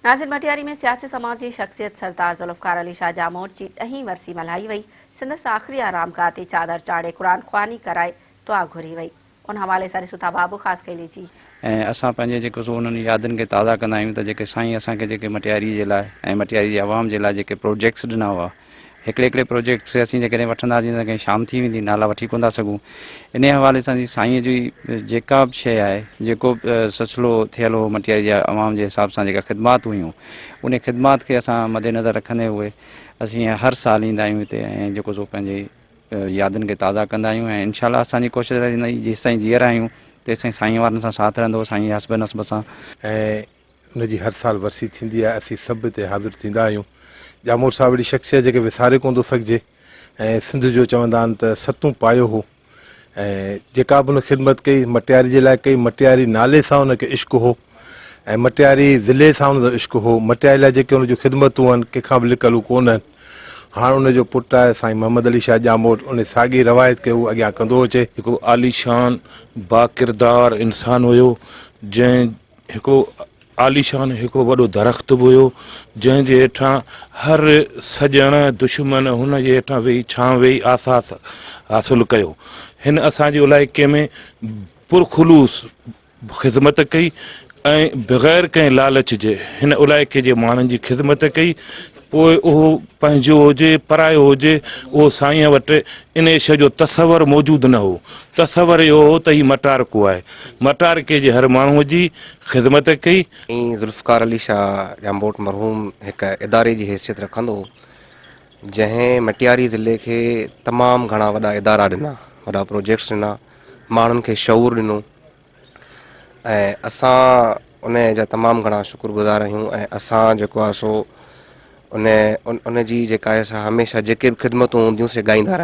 ناظر مٽياري ۾ سياسي سماجي شخصيت سردار ذوالفقار علي شاهه ڄاموٽ جي ڏهين ورسي ملهائي وئي، سندس آخري آرامگاهه تي چادر چاڙهي قرآن خواني ڪرائي دعا گهري وئي. ان حوالي سان ڏسون ٿا بابو خاصخيلي جي. ۽ اسان پنهنجي جيڪو سو انهن يادن کي تازا ڪندا آهيون ته جيڪي سائين اسان کي جيڪي مٽياري جي لاء ۽ مٽياري جي عوام جي لاء جيڪي پروجيڪٽس ڏنا هئا هڪڙي هڪڙي پروجيڪٽ کي اسين جيڪڏهن وٺنداسين ته ڪنهن شام ٿي ويندي نالا وٺي ڪونه ٿا سگهون انهي حوالي سان سائين جي جيڪا به شيء آهي جيڪو به سلسلو ٿيل هو مٽياري جي عوام جي حساب سان جيڪا خدمات هيون انهي خدمات کي اسان مد نظر رکندي هئي اسين هر سال ايندا آهيون هتي ۽ جيڪو سو پنهنجي يادن کي تازا ڪندا آهيون ۽ انشاء الله اسان جي ڪوشش رهندي جيستائين جيئرا آهيون تيستائين سائين وارن سان ساٿ رهندو سائين جي حسب نسب سان. ۽ ان جي هر سال ورسي ٿيندي آهي اسين سڀ اتي حاضر ٿيندا آهيون. ڄاموٽ صاحب اهڙي شخصيت جيڪي وساري ڪونه ٿو سگهجي ۽ سنڌ جو چوندا آهن ته ستون پايو هو ۽ جيڪا به هن خدمت ڪئي مٽياري جي لاء ڪئي مٽياري نالي سان هن کي عشق هو ۽ مٽياري ضلعي سان هن جو عشق هو مٽياري لاء جيڪي هن جون خدمتون آهن ڪنهن کان به لڪل هو ڪونه آهن هاڻ ان جو پٽ آهي سائين محمد علي شاهه ڄاموٽ ان ساڳي روايت کي هو اڳيان ڪندو اچي. هڪ عاليشان باڪردار انسان هيو جنهن هڪڙو عاليشان هڪڙو وڏو درخت به هيو، جنهن جي هيٺان هر سڄڻ دشمن هن جي هيٺان ويهي ڇانو ويهي آساس حاصل ڪيو. هن اسان جي علائقي ۾ پرخلوص خدمت ڪئي ۽ بغير ڪنهن لالچ جي هن علائقي جي ماڻهن جي خدمت ڪئي. پوء اهو پنهنجو هجي پرايو هجي اهو سائينء وٽ انهيء شيء جو تصور موجود نه هو. تصور اهو هو ته هي مٽارڪو آهي. مٽارڪي جي هر ماڻهوء جي خدمت ڪئي. سائين ذوالفقار علي شاهه ڄامبوٽ مرحوم هڪ اداري جي حيثيت رکندو هو، جنهن مٽياري ضلعي کي تمام گهڻا وڏا ادارا ڏنا، وڏا پروجيڪٽس ڏنا، ماڻهن کي شعور ڏنو ۽ اسان ان جا تمام گهڻا شڪر گذار آهيون ۽ اسان جيڪو آهي سو ان ان جي جيڪا آهي سا هميشه جيڪي به خدمتون هونديون سي ڳائيندا رهندا.